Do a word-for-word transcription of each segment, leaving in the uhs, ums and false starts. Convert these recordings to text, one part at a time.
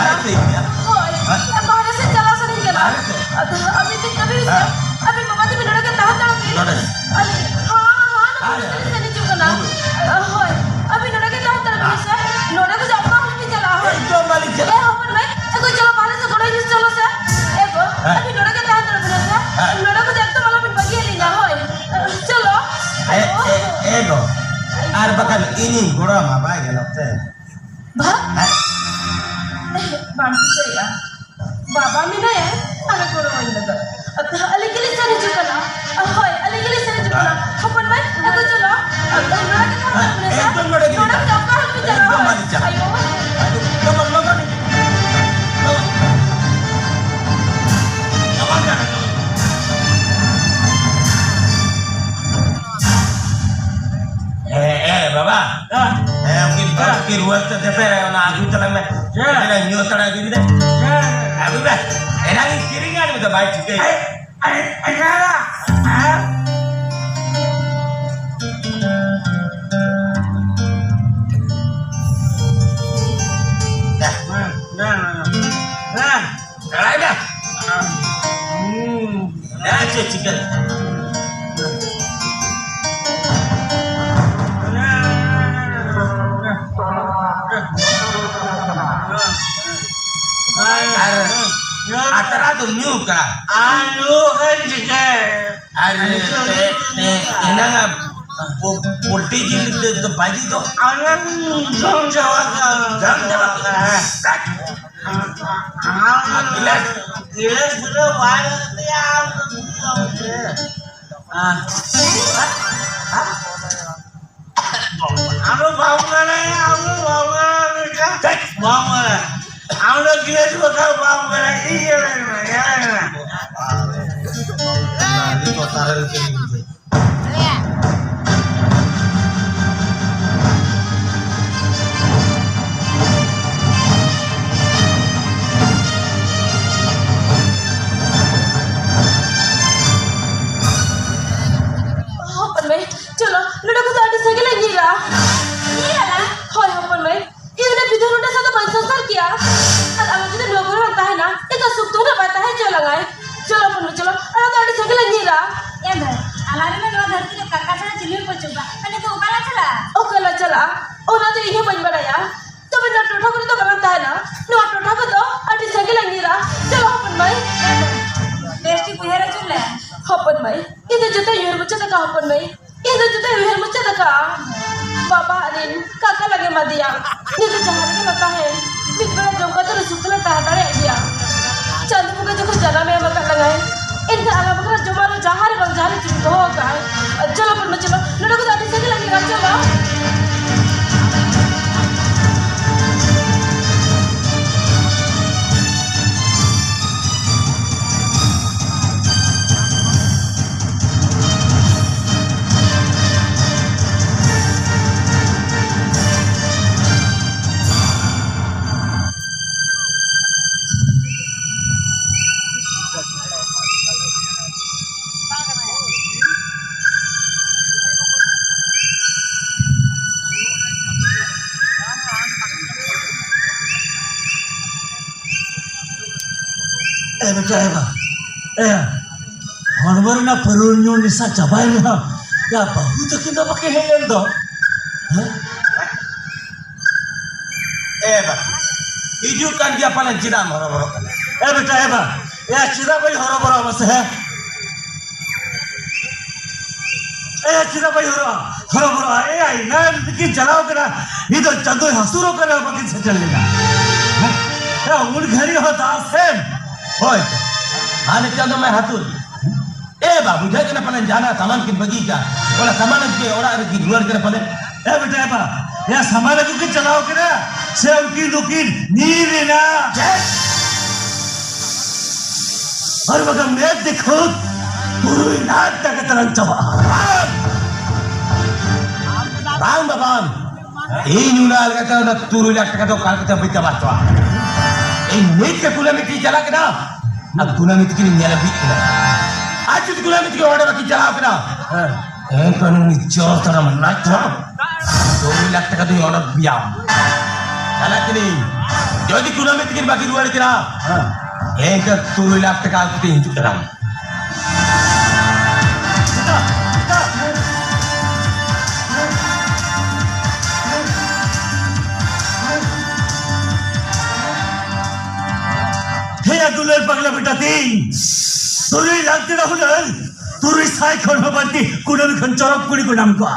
ᱦᱳᱭ, ᱵᱟᱦᱨᱮ ᱥᱮᱫ ᱪᱟᱞᱟᱣ ᱥᱟᱱᱟᱧ ᱠᱟᱱᱟ᱾ ᱵᱟᱦᱨᱮ ᱥᱮᱫ? ᱟᱫᱚ ᱟᱹᱵᱤᱱ ᱵᱤᱱ ᱠᱟᱹᱢᱤ ᱥᱮ? ᱦᱮᱸ᱾ ᱟᱹᱵᱤᱱ ᱢᱟᱢᱟ ᱛᱟᱹᱵᱤᱱ ᱱᱚᱰᱮ ᱜᱮ ᱛᱟᱦᱮᱸ ᱦᱟᱛᱟᱲᱚᱜ ᱵᱤᱱ᱾ ᱱᱚᱰᱮ? ᱟᱹᱞᱤᱧ, ᱦᱚᱸ, ᱦᱚᱸ, ᱱᱚᱰᱮ ᱦᱮᱸ᱾ ᱥᱮᱱ ᱦᱤᱡᱩᱜ ᱠᱟᱱᱟ᱾ ᱦᱳᱭ, ᱟᱹᱵᱤᱱ ᱱᱚᱰᱮ ᱜᱮ ᱛᱟᱦᱮᱸ ᱦᱟᱛᱟᱲᱚᱜ ᱵᱤᱱ ᱥᱮ? ᱱᱚᱰᱮ ᱠᱷᱚᱱ ᱚᱠᱟ ᱦᱚᱸ ᱵᱤᱱ ᱪᱟᱞᱟᱜᱼᱟ, ᱦᱳᱭ᱾ ᱮᱠᱫᱚᱢ ᱵᱟᱹᱞᱤᱧ ᱪᱟᱞᱟᱜᱼᱟ᱾ ᱮ, ᱦᱚᱯᱚᱱ ᱢᱟᱹᱭ, ᱮ ᱜᱚ, ᱪᱚᱞᱚ ᱵᱟᱦᱨᱮ ᱥᱮᱫ ᱜᱚᱲᱚ ᱦᱤᱡᱩᱜ ᱪᱚᱞᱚ ᱥᱮ᱾ ᱮ ᱜᱚ, ᱦᱮᱸ᱾ ᱟᱹᱵᱤᱱ ᱱᱚᱰᱮ ᱜᱮ ᱛᱟᱦᱮᱸ ᱦᱟᱛᱟᱲᱚᱜ ᱵᱤᱱ ᱥᱮ? ᱦᱮᱸ᱾ ᱱᱚᱰᱮ ᱠᱷᱚᱱ ᱮᱠᱫᱚᱢ ᱟᱞᱚᱵᱤᱱ ᱵᱟᱹᱜᱤᱭᱟᱞᱤᱧᱟ, ᱦᱳᱭ᱾ ᱪᱚᱞᱚ᱾ ᱮ, ᱮ, ᱮ ᱜᱚ, ᱟᱨ ᱵᱟᱠᱷᱟᱱ ᱤᱧᱤᱧ ᱜᱚᱲᱚ ᱟᱢᱟ, ᱵᱟᱭ ᱜᱟᱱᱚᱜ ᱛᱮ? ᱵᱟ? ᱦᱮᱸ? ᱵᱟᱢ ᱴᱷᱤᱠᱟᱹᱭᱮᱫᱼᱟ? ᱵᱟᱵᱟ ᱢᱮᱱᱟᱭᱟ, ᱟᱞᱮ ᱜᱚᱲᱚᱣᱟᱹᱧ ᱞᱟᱹᱜᱤᱫ᱾ ᱟᱹᱞᱤᱧ ᱜᱮᱞᱤᱧ ᱥᱮᱱ ᱦᱤᱡᱩᱜ ᱠᱟᱱᱟ᱾ ᱦᱳᱭ, ᱟᱹᱞᱤᱧ ᱜᱮᱞᱤᱧ ᱥᱮᱱ ᱦᱤᱡᱩᱜ ᱠᱟᱱᱟ᱾ ᱦᱚᱯᱚᱱ ᱢᱟᱹᱭ, ᱟᱹᱜᱩ ᱪᱚᱞᱚ᱾ ᱱᱚᱰᱮ ᱜᱮ ᱛᱟᱦᱮᱸ ᱦᱟᱛᱟᱲ ᱵᱤᱱ ᱥᱮ᱾ ᱮᱠᱫᱚᱢ ᱱᱚᱰᱮ ᱜᱮ ᱱᱚᱰᱮ ᱢᱮᱱᱟᱜ᱾ ᱠᱷᱚᱱ ᱚᱠᱟ ᱦᱚᱸ ᱟᱞᱚᱵᱤᱱ ᱪᱟᱞᱟᱜᱼᱟ᱾ ᱮᱠᱫᱚᱢ ᱵᱟᱹᱞᱤᱧ ᱪᱟᱞᱟᱜᱼᱟ᱾ ᱟᱭᱳ᱾ ᱟᱭᱳ, ᱞᱚᱜᱚᱱ, ᱞᱚᱜᱚᱱ᱾ ᱞᱚᱜᱚᱱ᱾ ᱞᱚᱜᱚᱱ ᱪᱟᱞᱟᱜ ᱠᱟᱱᱟ᱾ ᱮ, ᱮ, ᱵᱟᱵᱟ᱾ ᱦᱮᱸ᱾ ᱦᱮᱸ, ᱩᱱᱠᱤᱱ ᱦᱮᱸ᱾ ᱵᱟᱹᱵᱩ ᱠᱤᱱ ᱨᱩᱣᱟᱹᱲ ᱛᱮ ᱫᱮᱯᱮ, ᱚᱱᱟ ᱟᱹᱜᱩᱭ ᱛᱟᱞᱟᱝ ᱢᱮ᱾ ᱦᱮᱸ᱾ ᱫᱮᱯᱮ, ᱧᱩ ᱦᱟᱛᱟᱲ ᱟᱹᱜᱩᱭ ᱢᱮ᱾ ᱦᱮᱸ᱾ ᱟᱹᱜᱩᱭ ᱢᱮ᱾ ᱮᱱᱟᱝ ᱤᱧ ᱠᱤᱨᱤᱧ ᱟᱹᱜᱩ ᱢᱮ, ᱵᱟᱭ ᱴᱷᱤᱠᱟᱹᱭᱟ᱾ ᱮ, ᱮ, ᱮ, ᱦᱮᱸ᱾ ᱦᱮᱸ, ᱦᱮᱸ, ᱦᱮᱸ᱾ ᱫᱟᱲᱟᱭ ᱢᱮ᱾ ᱦᱩᱸ᱾ ᱦᱮᱸ, ᱪᱮᱫ ᱪᱤᱠᱟᱹ? ᱟᱨ ᱟᱛᱨᱟ ᱫᱚ ᱧᱩ ᱠᱟᱜᱼᱟ᱾ ᱟᱨ ᱧᱩ ᱠᱟᱜ ᱪᱤᱠᱟᱹ? ᱟᱨ ᱛᱮ, ᱛᱮ, ᱮᱱᱟᱝ ᱯᱳ-, ᱯᱳᱞᱴᱤ ᱡᱤᱞ ᱛᱮ ᱫᱚ ᱵᱟᱡᱤ ᱫᱚ᱾ ᱟᱨᱮᱢ ᱡᱚᱢ ᱪᱟᱵᱟ ᱠᱟᱜᱼᱟ᱾ ᱡᱚᱢ ᱪᱟᱵᱟ ᱠᱟᱜᱼᱟ᱾ ᱜᱤᱞᱟᱹᱥ᱾ ᱜᱤᱞᱟᱹᱥ ᱯᱩᱨᱟᱹ ᱵᱟᱭ ᱞᱟᱜᱟᱜ ᱛᱟᱭᱟ, ᱟᱢ ᱫᱚ ᱪᱮᱫ ᱮᱢ ᱪᱤᱠᱟᱹᱭᱟ? ᱟᱢ ᱫᱚ ᱵᱟᱢ ᱵᱟᱲᱟᱭᱟ, ᱟᱢ ᱫᱚ ᱵᱟᱢ ᱵᱟᱲᱟᱭᱟ, ᱵᱟᱢ ᱵᱟᱲᱟᱭᱟ᱾ ᱟᱢ ᱫᱚ ᱜᱤᱞᱟᱹᱥ ᱵᱟᱠᱷᱟᱱ ᱵᱟᱢ ᱵᱟᱲᱟᱭᱟ, ᱤᱧ ᱜᱮ ᱵᱟᱹᱧ ᱵᱟᱲᱟᱭᱟ, ᱧᱮᱞ ᱢᱮ, ᱧᱮᱞ ᱢᱮ᱾ ᱦᱚᱯᱚᱱ ᱢᱟᱹᱭ, ᱪᱚᱞᱚ, ᱱᱚᱰᱮ ᱠᱷᱚᱱ ᱫᱚ ᱟᱹᱰᱤ ᱥᱟᱺᱜᱤᱧ ᱞᱮ ᱧᱤᱨᱟ᱾ ᱧᱤᱨᱟ? ᱦᱳᱭ, ᱦᱚᱯᱚᱱ ᱢᱟᱹᱭ, ᱤᱧ ᱚᱱᱟ ᱵᱤᱫᱩ ᱱᱚᱰᱮ ᱥᱟᱶ ᱫᱚ ᱵᱟᱹᱧ ᱥᱚᱝᱥᱟᱨ ᱠᱮᱭᱟ᱾ ᱪᱚᱞᱚ ᱵᱚᱱ ᱪᱚᱞᱚ, ᱟᱞᱟᱝ ᱫᱚ ᱟᱹᱰᱤ ᱥᱟᱺᱜᱤᱧ ᱞᱟᱝ ᱧᱤᱨᱟ᱾ ᱮ ᱵᱷᱟᱹᱭ, ᱟᱞᱟᱝ ᱨᱮᱱ ᱱᱚᱣᱟ ᱫᱷᱟᱹᱨᱛᱤ ᱨᱮ ᱠᱟᱠᱟ ᱪᱷᱟᱲᱟ ᱪᱤᱞᱤ ᱦᱚᱸ ᱵᱟᱹᱪᱩᱜ ᱠᱚᱣᱟ᱾ ᱛᱟᱦᱞᱮ ᱫᱚ ᱚᱠᱟ ᱞᱟᱝ ᱪᱟᱞᱟᱜᱼᱟ? ᱚᱠᱟ ᱞᱟᱝ ᱪᱟᱞᱟᱜᱼᱟ? ᱚᱱᱟ ᱫᱚ ᱤᱧ ᱦᱚᱸ ᱵᱟᱹᱧ ᱵᱟᱲᱟᱭᱟ᱾ ᱛᱚᱵᱮ ᱱᱚᱣᱟ ᱴᱚᱴᱷᱟ ᱠᱚᱨᱮ ᱫᱚ ᱵᱟᱞᱟᱝ ᱛᱟᱦᱮᱱᱟ᱾ ᱱᱚᱣᱟ ᱴᱚᱴᱷᱟ ᱠᱷᱚᱱ ᱫᱚ ᱟᱹᱰᱤ ᱥᱟᱺᱜᱤᱧ ᱞᱟᱝ ᱧᱤᱨᱟ᱾ ᱪᱚᱞᱚ ᱦᱚᱯᱚᱱ ᱢᱟᱹᱭ᱾ ᱮ ᱵᱷᱟᱹᱭ, ᱵᱮᱥ ᱴᱷᱤᱠ ᱩᱭᱦᱟᱹᱨ ᱟᱹᱪᱩᱨ ᱞᱮ᱾ ᱦᱚᱯᱚᱱ ᱢᱟᱹᱭ, ᱤᱧ ᱫᱚ ᱡᱚᱛᱚᱧ ᱩᱭᱦᱟᱹᱨ ᱢᱩᱪᱟᱹᱫ ᱟᱠᱟᱫᱼᱟ ᱦᱚᱯᱚᱱ ᱢᱟᱹᱭ᱾ ᱤᱧ ᱫᱚ ᱡᱩᱫᱤ ᱩᱭᱦᱟᱹᱨ ᱢᱩᱪᱟᱹᱫ ᱟᱠᱟᱫᱼᱟ, ᱵᱟᱵᱟ ᱟᱨ ᱤᱧ ᱠᱟᱠᱟ ᱞᱟᱝ ᱮᱢᱟᱫᱮᱭᱟ᱾ ᱱᱤᱛ ᱫᱚ ᱡᱟᱦᱟᱸ ᱨᱮᱜᱮ ᱞᱮ ᱛᱟᱦᱮᱱ, ᱢᱤᱫ ᱵᱮᱲᱟ ᱡᱚᱢ ᱠᱟᱛᱮ ᱞᱮ ᱥᱩᱠ ᱛᱮᱞᱮ ᱛᱟᱦᱮᱸ ᱫᱟᱲᱮᱭᱟᱜ ᱜᱮᱭᱟ᱾ ᱪᱟᱸᱫᱚ ᱵᱚᱸᱜᱟ ᱡᱚᱠᱷᱚᱱ ᱡᱟᱱᱟᱢᱮ ᱮᱢ ᱟᱠᱟᱫ ᱞᱟᱝᱟᱭ, ᱮᱱᱠᱷᱟᱱ ᱟᱞᱟᱝ ᱵᱟᱠᱷᱨᱟ ᱡᱚᱢᱟᱜ ᱨᱮ ᱡᱟᱦᱟᱸ ᱨᱮ ᱵᱟᱝ ᱡᱟᱦᱟᱸ ᱨᱮ ᱪᱩᱱ ᱫᱚᱦᱚ ᱟᱠᱟᱫᱼᱟᱭ᱾ ᱪᱚᱞᱚ ᱵᱚᱱ ᱢᱟ ᱪᱚᱞᱚ, ᱱᱚᱰᱮ ᱠᱷᱚᱱ ᱫᱚ ᱟᱹᱰᱤ ᱥᱟᱺᱜᱤᱧ ᱞᱟᱝ ᱧᱤᱨᱟ, ᱪᱚᱞᱚ᱾ ᱮ ᱵᱮᱴᱟ, ᱮ ᱵᱟ, ᱮ, ᱦᱚᱲᱢᱚ ᱨᱮᱱᱟᱜ ᱯᱟᱹᱨᱩᱲ ᱧᱩ ᱱᱮᱥᱟ ᱪᱟᱵᱟᱭ ᱢᱮ᱾ ᱭᱟ, ᱵᱟᱹᱦᱩ ᱛᱟᱹᱠᱤᱱ ᱫᱚ ᱵᱟᱹᱠᱤᱱ ᱦᱮᱡ ᱞᱮᱱ ᱫᱚ᱾ ᱦᱮᱸ? ᱮ ᱵᱟ, ᱦᱤᱡᱩᱜ ᱠᱟᱱ ᱜᱮᱭᱟ ᱯᱟᱞᱮᱱ, ᱪᱮᱫᱟᱜ ᱮᱢ ᱦᱚᱨᱚᱵᱚᱨᱚᱜ ᱠᱟᱱᱟ? ᱮ ᱵᱮᱴᱟ, ᱮ ᱵᱟ, ᱮ ᱪᱮᱫᱟᱜ ᱵᱟᱹᱧ ᱦᱚᱨᱚᱵᱚᱨᱚᱜᱼᱟ ᱢᱟᱥᱮ, ᱦᱮᱸ? ᱮ ᱪᱮᱫᱟᱜ ᱵᱟᱹᱧ ᱦᱚᱨᱚᱜᱼᱟ? ᱦᱚᱨᱚᱵᱚᱨᱚᱜᱼᱟ᱾ ᱮ ᱟᱭ, ᱮᱱᱟᱱ ᱨᱮᱠᱤᱱ ᱪᱟᱞᱟᱣ ᱠᱟᱱᱟ, ᱱᱤᱛᱚᱜ ᱪᱟᱸᱫᱚᱭ ᱦᱟᱹᱥᱩᱨᱚᱜ ᱠᱟᱱᱟ, ᱵᱟᱹᱠᱤᱱ ᱥᱮᱴᱮᱨ ᱞᱮᱱᱟ᱾ ᱦᱮᱸ? ᱮ ᱩᱱ ᱜᱷᱟᱹᱲᱤᱡ ᱦᱚᱸ ᱫᱟᱜ ᱥᱮᱱ᱾ ᱦᱳᱭ, ᱦᱟᱱᱮ ᱪᱟᱸᱫᱚ ᱢᱟᱭ ᱦᱟᱹᱥᱩᱨ᱾ ᱮ ᱵᱟ, ᱵᱩᱡᱷᱟᱹᱜ ᱠᱟᱱᱟ ᱯᱟᱞᱮᱱ ᱡᱟᱦᱟᱱᱟᱜ ᱥᱟᱢᱟᱱ ᱠᱤᱱ ᱵᱟᱹᱜᱤ ᱠᱟᱜᱼᱟ᱾ ᱚᱱᱟ ᱥᱟᱢᱟᱱ ᱟᱹᱜᱩ ᱜᱮ ᱚᱲᱟᱜ ᱨᱮᱠᱤᱱ ᱨᱩᱣᱟᱹᱲ ᱠᱟᱱᱟ ᱯᱟᱞᱮᱱ᱾ ᱮ ᱵᱮᱴᱟ, ᱮ ᱵᱟ, ᱮ ᱥᱟᱢᱟᱱ ᱟᱹᱜᱩ ᱠᱤᱱ ᱪᱟᱞᱟᱣ ᱠᱟᱱᱟ, ᱥᱮ ᱩᱱᱠᱤᱱ ᱫᱚᱠᱤᱱ ᱧᱤᱨ ᱮᱱᱟ? ᱪᱮᱫ? ᱟᱨ ᱵᱟᱠᱷᱟᱱ ᱢᱮᱫ ᱫᱤᱠᱷᱩᱛ ᱛᱩᱨᱩᱭ ᱞᱟᱠᱷ ᱴᱟᱠᱟ ᱛᱟᱞᱟᱝ ᱪᱟᱵᱟᱜᱼᱟ᱾ ᱵᱟᱝ ᱵᱟᱵᱟ, ᱤᱧ ᱚᱱᱟ ᱞᱮᱠᱟᱛᱮ ᱚᱱᱟ ᱛᱩᱨᱩᱭ ᱞᱟᱠᱷ ᱴᱟᱠᱟ ᱫᱚ ᱚᱠᱟ ᱞᱮᱠᱟᱛᱮ ᱵᱟᱹᱧ ᱪᱟᱵᱟ ᱦᱚᱪᱚᱣᱟᱜᱼᱟ? ᱤᱧ ᱱᱤᱛ ᱜᱮ ᱠᱩᱱᱟᱹᱢᱤ ᱛᱤᱧ ᱪᱟᱞᱟᱜ ᱠᱟᱱᱟ, ᱟᱨ ᱠᱩᱱᱟᱹᱢᱤ ᱛᱤᱠᱤᱱ ᱤᱧ ᱧᱮᱞ ᱟᱹᱜᱩᱭᱮᱫ ᱠᱤᱱᱟ᱾ ᱟᱨ ᱡᱩᱫᱤ ᱠᱩᱱᱟᱹᱢᱤ ᱛᱤᱠᱤᱱ ᱚᱸᱰᱮ ᱵᱟᱹᱠᱤᱱ ᱪᱟᱞᱟᱣ ᱠᱟᱱᱟ, ᱮᱱᱠᱷᱟᱱ ᱩᱱᱤ ᱡᱚᱥ ᱫᱷᱟᱨᱟ ᱢᱟᱱᱱᱟ ᱪᱚ ᱛᱩᱨᱩᱭ ᱞᱟᱠᱷ ᱴᱟᱠᱟ ᱫᱚᱧ ᱚᱰᱚᱠ ᱜᱮᱭᱟ᱾ ᱪᱟᱞᱟᱜ ᱠᱟᱹᱱᱟᱹᱧ᱾ ᱡᱩᱫᱤ ᱠᱩᱱᱟᱹᱢᱤ ᱛᱤᱠᱤᱱ ᱵᱟᱹᱠᱤᱱ ᱨᱩᱣᱟᱹᱲ ᱠᱟᱱᱟ, ᱮᱱᱠᱷᱟᱱ ᱛᱩᱨᱩᱭ ᱞᱟᱠᱷ ᱴᱟᱠᱟ ᱟᱹᱜᱩ ᱠᱟᱛᱮ ᱦᱤᱡᱩᱜ ᱠᱟᱱᱟ᱾ ᱦᱮᱸ, ᱫᱩᱞᱟᱹᱲ ᱯᱟᱜᱽᱞᱟ ᱵᱮᱴᱟ ᱛᱤᱧ, ᱛᱩᱨᱩᱭ ᱞᱟᱠᱷ ᱴᱟᱠᱟ ᱦᱩᱱᱟᱹᱝ ᱛᱩᱨᱩᱭ ᱥᱟᱭ ᱠᱷᱚᱱ ᱦᱚᱸ ᱵᱟᱹᱲᱛᱤ ᱠᱩᱱᱟᱹᱢᱤ ᱠᱷᱚᱱ ᱪᱚᱨᱚᱠ ᱠᱩᱲᱤ ᱠᱚ ᱧᱟᱢ ᱠᱚᱣᱟ᱾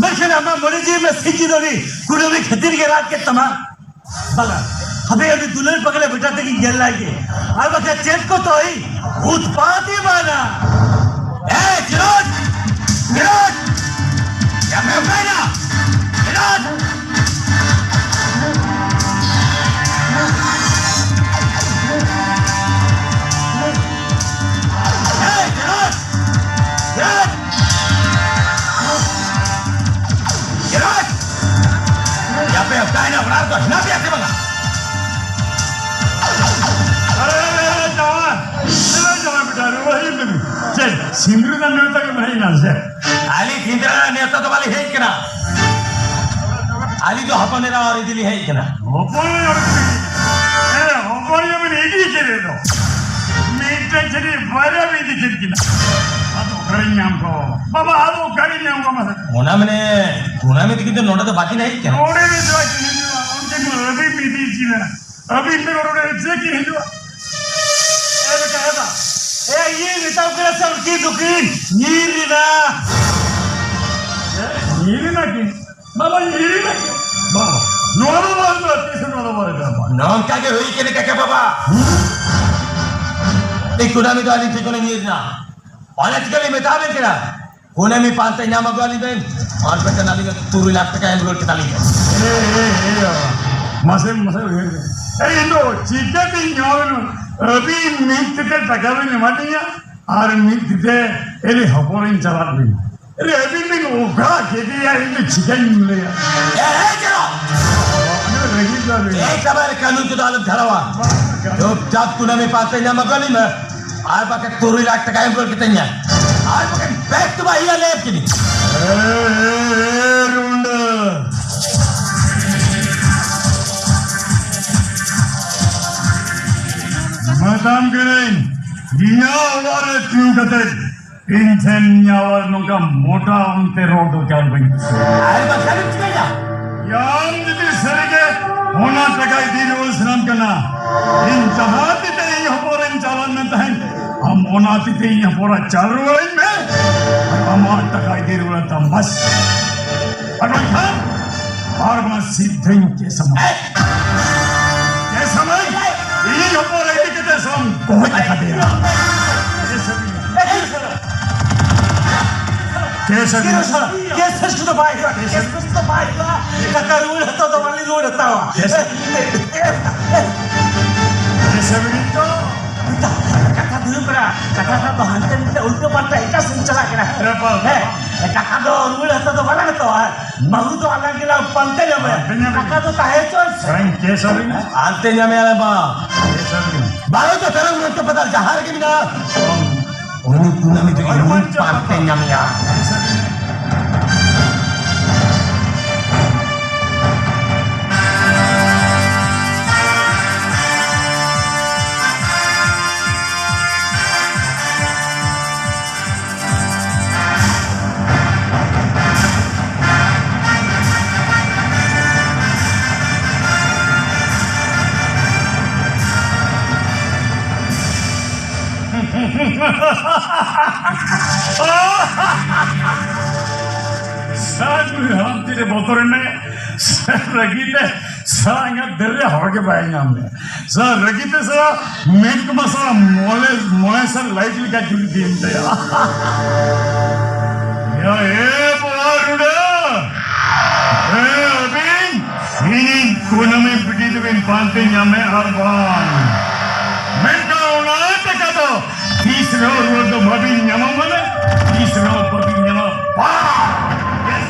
ᱢᱮᱱᱠᱷᱟᱱ ᱟᱢᱟᱜ ᱢᱚᱱᱮ ᱡᱤᱣᱤ ᱢᱮ ᱥᱤᱧ ᱪᱟᱸᱫᱳ ᱩᱱᱤ ᱠᱩᱱᱟᱹᱢᱤ ᱠᱷᱟᱹᱛᱤᱨ ᱜᱮ ᱨᱟᱜ ᱠᱮᱫ ᱛᱟᱢᱟ᱾ ᱵᱟᱝᱟ, ᱦᱟᱯᱮ ᱩᱱᱤ ᱫᱩᱞᱟᱹᱲ ᱯᱟᱜᱽᱞᱟ ᱵᱮᱴᱟ ᱛᱮᱜᱮᱧ ᱧᱮᱞ ᱞᱟᱭ ᱜᱮ᱾ ᱟᱨ ᱵᱟᱠᱷᱟᱱ ᱪᱮᱫ ᱠᱚ ᱛᱚᱭ ᱩᱛᱯᱟᱛ ᱮᱢᱟᱱᱟ᱾ ᱮ, ᱠᱷᱮᱞᱳᱰ! ᱠᱷᱮᱞᱳᱰ! ᱡᱟᱯᱮ ᱚᱠᱟᱭᱱᱟ? ᱠᱷᱮᱞᱳᱰ! ᱮ, ᱠᱷᱮᱞᱳᱰ! ᱠᱷᱮᱞᱳᱰ! ᱠᱷᱮᱞᱳᱰ! ᱡᱟᱯᱮ ᱚᱠᱟᱭᱱᱟ? ᱚᱲᱟᱜ ᱨᱮᱫᱚ ᱦᱮᱱᱟᱜ ᱯᱮᱭᱟ ᱥᱮ ᱵᱟᱝᱟ? ᱟᱨᱮ, ᱡᱟᱶᱟᱭ! ᱮ, ᱡᱟᱶᱟᱭ ᱵᱮᱴᱟ, ᱨᱩᱣᱟᱹ ᱦᱩᱭᱩᱜ ᱠᱟᱱᱟ᱾ ᱪᱮᱫ, ᱥᱤᱸᱫᱽᱨᱟᱹ ᱫᱟᱱ ᱱᱮᱣᱛᱟ ᱜᱮ ᱵᱟᱭ ᱦᱮᱡ ᱮᱱᱟ ᱥᱮ? ᱟᱹᱞᱤᱧ ᱥᱤᱸᱫᱽᱨᱟᱹ ᱫᱟᱱ ᱱᱮᱣᱛᱟ ᱫᱚ ᱵᱟᱞᱤᱧ ᱦᱮᱡ ᱠᱟᱱᱟ᱾ ᱟᱹᱞᱤᱧ ᱫᱚ ᱦᱚᱯᱚᱱ ᱮᱨᱟ ᱚᱨ ᱤᱫᱤ ᱞᱤᱧ ᱦᱮᱡ ᱠᱟᱱᱟ᱾ ᱦᱚᱯᱚᱱ ᱮᱨᱟ ᱚᱨ ᱤᱫᱤ? ᱮ, ᱦᱚᱯᱚᱱ ᱮᱨᱟ ᱵᱤᱱ ᱤᱫᱤ ᱠᱮᱫᱮ ᱫᱚ᱾ ᱢᱤᱫᱴᱮᱱ ᱪᱷᱟᱹᱲᱤ ᱵᱟᱨᱭᱟ ᱵᱤᱱ ᱤᱫᱤ ᱠᱮᱫ ᱠᱤᱱᱟ᱾ ᱟᱫᱚ ᱚᱠᱟᱨᱮᱧ ᱧᱟᱢ ᱠᱚᱣᱟ? ᱵᱟᱵᱟ, ᱟᱫᱚ ᱚᱠᱟᱨᱮᱧ ᱧᱟᱢ ᱠᱚᱣᱟ ᱢᱟᱥᱮ? ᱚᱱᱟ ᱢᱟᱱᱮ, ᱠᱩᱱᱟᱹᱢᱤ ᱛᱟᱹᱠᱤᱱ ᱫᱚ ᱱᱚᱰᱮ ᱫᱚ ᱵᱟᱹᱠᱤᱱ ᱦᱮᱡ ᱠᱟᱱᱟ᱾ ᱱᱚᱰᱮ ᱫᱚ ᱪᱮᱫᱟᱜ ᱠᱤᱱ ᱦᱤᱡᱩᱜᱼᱟ? ᱩᱱᱠᱤᱱ ᱢᱟ ᱟᱹᱵᱤᱱ ᱵᱤᱱ ᱤᱫᱤ ᱠᱤᱱᱟ᱾ ᱟᱹᱵᱤᱱ ᱵᱮᱜᱚᱨ ᱱᱚᱰᱮ ᱪᱮᱫ ᱠᱤᱱ ᱦᱤᱡᱩᱜᱼᱟ? ᱮ ᱵᱮᱴᱟ, ᱮ ᱵᱟ᱾ ᱮ, ᱤᱭᱟᱹ ᱢᱮᱛᱟᱢ ᱠᱟᱱᱟ ᱥᱮ, ᱩᱱᱠᱤᱱ ᱫᱚᱠᱤᱱ ᱧᱤᱨ ᱮᱱᱟ᱾ ᱮ, ᱧᱤᱨ ᱮᱱᱟ ᱠᱤᱱ? ᱵᱟᱵᱟ, ᱧᱤᱨ ᱮᱱᱟ ᱠᱤᱱ? ᱵᱟᱵᱟ, ᱱᱚᱣᱟ ᱫᱚ ᱵᱟᱝ ᱫᱚ, ᱛᱤᱥ ᱱᱚᱣᱟ ᱫᱚ ᱵᱟᱝ ᱫᱚ? ᱱᱚᱝᱠᱟ ᱜᱮ ᱦᱩᱭ ᱠᱟᱱᱟ ᱠᱟᱠᱟ ᱵᱟᱵᱟ᱾ ᱦᱩᱸ? ᱮ ᱠᱩᱱᱟᱹᱢᱤ ᱫᱚ ᱟᱹᱞᱤᱧ ᱴᱷᱮᱱ ᱠᱷᱚᱱᱮ ᱧᱤᱨ ᱮᱱᱟ᱾ ᱚᱱᱟ ᱪᱤᱠᱟᱹ ᱞᱤᱧ ᱢᱮᱛᱟ ᱵᱮᱱ ᱠᱟᱱᱟ? ᱠᱩᱱᱟᱹᱢᱤ ᱯᱟᱱᱛᱮ ᱧᱟᱢ ᱟᱹᱜᱩ ᱟᱹᱞᱤᱧ ᱵᱮᱱ, ᱟᱨ ᱵᱟᱠᱷᱟᱱ ᱟᱹᱞᱤᱧ ᱫᱚ ᱛᱩᱨᱩᱭ ᱞᱟᱠᱷ ᱴᱟᱠᱟ ᱮᱢ ᱨᱩᱣᱟᱹᱲ ᱠᱮᱛᱟᱞᱤᱧ ᱵᱮᱱ᱾ ᱮ, ᱮ, ᱮ, ᱵᱟᱵᱟ᱾ ᱢᱟᱥᱮ, ᱢᱟᱥᱮ ᱩᱭᱦᱟᱹᱨ ᱵᱮᱱ᱾ ᱮ, ᱤᱧ ᱫᱚ ᱪᱤᱠᱟᱹᱛᱤᱧ ᱧᱟᱢ ᱟᱹᱵᱤᱱ? ᱢᱤᱫ ᱛᱤᱛᱮ ᱴᱟᱠᱟ ᱵᱤᱱ ᱮᱢᱟᱫᱤᱧᱟ ᱟᱨ ᱢᱤᱫ ᱛᱤᱛᱮ ᱮᱞᱤ ᱦᱚᱯᱚᱱᱤᱧ ᱪᱟᱞᱟᱜ ᱵᱤᱱ᱾ ᱮ, ᱟᱹᱵᱤᱱ ᱵᱤᱱ ᱚᱠᱟ ᱠᱮᱫᱮᱭᱟ, ᱤᱧ ᱫᱚ ᱪᱤᱠᱟᱹᱧ ᱞᱟᱹᱭᱟ? ᱮ, ᱦᱮᱸ, ᱪᱟᱞᱟᱜ᱾ ᱟᱹᱰᱤ ᱨᱟᱹᱜᱤ ᱜᱮᱭᱟ ᱵᱤᱱ᱾ ᱮ, ᱪᱟᱵᱟ ᱨᱮ ᱠᱟᱹᱱᱩᱱ ᱠᱚᱫᱚ ᱟᱞᱚᱢ ᱫᱷᱟᱨᱟᱣᱟ᱾ ᱵᱟᱝ, ᱵᱟᱝ᱾ ᱪᱩᱯᱪᱟᱯ ᱠᱩᱱᱟᱹᱢᱤ ᱯᱟᱱᱛᱮ ᱧᱟᱢ ᱟᱹᱜᱩ ᱟᱹᱞᱤᱧ ᱢᱮ᱾ ᱟᱨ ᱵᱟᱠᱷᱟᱱ ᱛᱩᱨᱩᱭ ᱞᱟᱠᱷ ᱴᱟᱠᱟ ᱮᱢ ᱨᱩᱣᱟᱹᱲ ᱠᱟᱹᱛᱤᱧ ᱢᱮ᱾ ᱟᱨ ᱵᱟᱠᱷᱟᱱ back to my ear ᱞᱮ ᱮᱢ ᱠᱤᱱᱤᱧ᱾ ᱮ, ᱮ, ᱮ, ᱨᱩᱸᱰᱟᱹ᱾ ᱢᱮᱛᱟᱢ ᱠᱟᱹᱱᱟᱹᱧ, ᱤᱧᱟᱹᱜ ᱚᱲᱟᱜ ᱨᱮ ᱛᱤᱸᱜᱩ ᱠᱟᱛᱮ ᱤᱧ ᱴᱷᱮᱱ ᱟᱵᱟᱨ ᱱᱚᱝᱠᱟ ᱢᱚᱴᱟ ᱚᱱᱛᱮ ᱨᱚᱲ ᱫᱚ ᱮᱠᱟᱞ ᱵᱟᱹᱧ ᱠᱩᱥᱤᱭᱟᱜᱼᱟ᱾ ᱟᱨ ᱵᱟᱠᱷᱟᱱ ᱮᱢ ᱪᱤᱠᱟᱹᱭᱟ? ᱟᱢ ᱡᱩᱫᱤ ᱥᱟᱹᱨᱤᱜᱮ ᱚᱱᱟ ᱴᱟᱠᱟ ᱤᱫᱤ ᱨᱩᱣᱟᱹᱲ ᱥᱟᱱᱟᱢ ᱠᱟᱱᱟ, ᱤᱧ ᱡᱟᱦᱟᱸ ᱛᱤᱛᱮ ᱤᱧ ᱦᱚᱯᱚᱱ ᱤᱧ ᱪᱟᱞᱟᱜ ᱢᱮ ᱛᱟᱦᱮᱸᱫ, ᱟᱢ ᱚᱱᱟ ᱛᱤᱛᱮ ᱤᱧ ᱦᱚᱯᱚᱱᱟᱜ ᱪᱟᱞ ᱨᱩᱣᱟᱹᱲᱟᱹᱧ ᱢᱮ᱾ ᱟᱨ ᱟᱢᱟᱜ ᱴᱟᱠᱟ ᱤᱫᱤ ᱨᱩᱣᱟᱹᱲ ᱛᱟᱢ, ᱵᱟᱥ᱾ ᱟᱨ ᱵᱟᱝᱠᱷᱟᱱ ᱟᱨ ᱵᱟᱝ ᱥᱤᱫᱷᱟᱹᱧ ᱠᱮᱥ ᱟᱢᱟ᱾ ᱠᱮᱥ ᱟᱢᱟᱹᱧ᱾ ᱤᱧ ᱦᱚᱯᱚᱱ ᱤᱫᱤ ᱠᱟᱛᱮ ᱥᱟᱢ ᱜᱚᱡ ᱟᱠᱟᱫᱮᱭᱟ᱾ ᱠᱮᱥ ᱟᱹᱜᱩᱭ ᱢᱮ᱾ ᱠᱮᱥ ᱟᱹᱜᱩᱭ ᱢᱮ᱾ ᱠᱮᱥ ᱟᱹᱜᱩᱭ ᱢᱮ᱾ ᱠᱮᱥ ᱫᱚ ᱵᱟᱭ ᱦᱩᱭᱩᱜᱼᱟ᱾ ᱠᱮᱥ ᱫᱚ ᱵᱟᱭ ᱦᱩᱭᱩᱜᱼᱟ᱾ ᱴᱟᱠᱟ ᱨᱩᱣᱟᱹᱲ ᱦᱟᱛᱟᱣ ᱫᱚ ᱵᱟᱞᱮ ᱨᱩᱣᱟᱹᱲ ᱦᱟᱛᱟᱣᱟ᱾ ᱠᱮᱥ ᱟᱹᱜᱩᱭ ᱢᱮ᱾ ᱠᱮᱥ ᱟᱹᱜᱩᱭ ᱢᱮ᱾ ᱠᱟᱛᱷᱟ ᱫᱚ ᱦᱩᱭᱩᱜ ᱠᱟᱱᱟ, ᱠᱟᱛᱷᱟ ᱫᱚ ᱦᱟᱱᱛᱮ ᱱᱟᱛᱮ ᱩᱞᱴᱟᱹ ᱯᱟᱞᱴᱟ ᱮᱴᱟᱜ ᱥᱮᱫ ᱪᱟᱞᱟᱜ ᱠᱟᱱᱟ᱾ ᱦᱮᱸ, ᱴᱟᱠᱟ ᱫᱚ ᱨᱩᱣᱟᱹᱲ ᱦᱟᱛᱟᱣ ᱫᱚ ᱵᱟᱞᱮ ᱦᱟᱛᱟᱣᱟ᱾ ᱵᱟᱹᱦᱩ ᱫᱚ ᱟᱞᱟᱝ ᱜᱮᱞᱟᱝ ᱯᱟᱱᱛᱮ ᱧᱟᱢᱮᱭᱟ᱾ ᱯᱟᱱᱛᱮ ᱧᱟᱢᱮᱭᱟ᱾ ᱴᱟᱠᱟ ᱫᱚ ᱛᱟᱦᱮᱸ ᱦᱚᱪᱚ᱾ ᱥᱟᱹᱨᱤᱧ ᱠᱮᱥ ᱟᱹᱞᱤᱧ᱾ ᱯᱟᱱᱛᱮ ᱧᱟᱢᱮᱭᱟ ᱞᱮ ᱵᱟ᱾ ᱠᱮᱥ ᱟᱹᱞᱤᱧ᱾ ᱵᱟᱨᱚ ᱡᱚᱛᱚ ᱨᱮ ᱩᱱᱟᱹᱜ ᱯᱟᱛᱟ ᱡᱟᱦᱟᱸ ᱨᱮᱜᱮ ᱢᱮᱱᱟᱜᱼᱟ᱾ ᱩᱱᱤ ᱠᱩᱱᱟᱹᱢᱤ ᱫᱚ ᱤᱧ ᱯᱟᱱᱛᱮ ᱧᱟᱢᱮᱭᱟ᱾ ᱥᱟᱨ, ᱱᱩᱭ ᱦᱟᱲᱟᱢ ᱛᱤᱨᱮ ᱵᱚᱛᱚᱨ ᱮᱱᱟᱭ᱾ ᱥᱟᱨ, ᱨᱟᱹᱜᱤ ᱛᱮ ᱥᱟᱨ ᱤᱧᱟᱹᱜ ᱫᱟᱹᱨ ᱨᱮ ᱦᱚᱲ ᱜᱮ ᱵᱟᱭ ᱧᱟᱢ ᱞᱮᱭᱟ᱾ ᱥᱟᱨ, ᱨᱟᱹᱜᱤ ᱛᱮ ᱥᱟᱨ ᱢᱮᱫ ᱠᱚᱢᱟ ᱥᱟᱨ ᱢᱚᱞᱮ, ᱢᱚᱬᱮ ᱥᱟᱞ ᱞᱟᱭᱤᱴ ᱞᱮᱠᱟ ᱡᱩᱞ ᱤᱫᱤᱭᱮᱱ ᱛᱟᱭᱟ᱾ ᱭᱟ, ᱮ ᱵᱚᱦᱟ ᱨᱩᱰᱟᱹ! ᱮ ᱟᱹᱵᱤᱱ, ᱤᱧᱤᱡ ᱠᱩᱱᱟᱹᱢᱤ ᱵᱤᱴᱤ ᱫᱚᱵᱤᱱ ᱯᱟᱱᱛᱮ ᱧᱟᱢᱮ ᱟᱨ ᱵᱟᱝ? ᱢᱮᱱᱠᱷᱟᱱ ᱚᱱᱟ ᱴᱟᱠᱟ ᱫᱚ ᱛᱤᱥ ᱨᱮᱦᱚᱸ ᱨᱩᱣᱟᱹᱲ ᱫᱚ ᱵᱟᱹᱵᱤᱱ ᱧᱟᱢᱟ, ᱢᱟᱱᱮ ᱛᱤᱥ ᱨᱮᱦᱚᱸ ᱵᱟᱹᱵᱤᱱ ᱧᱟᱢᱟ᱾ ᱵᱟᱝ!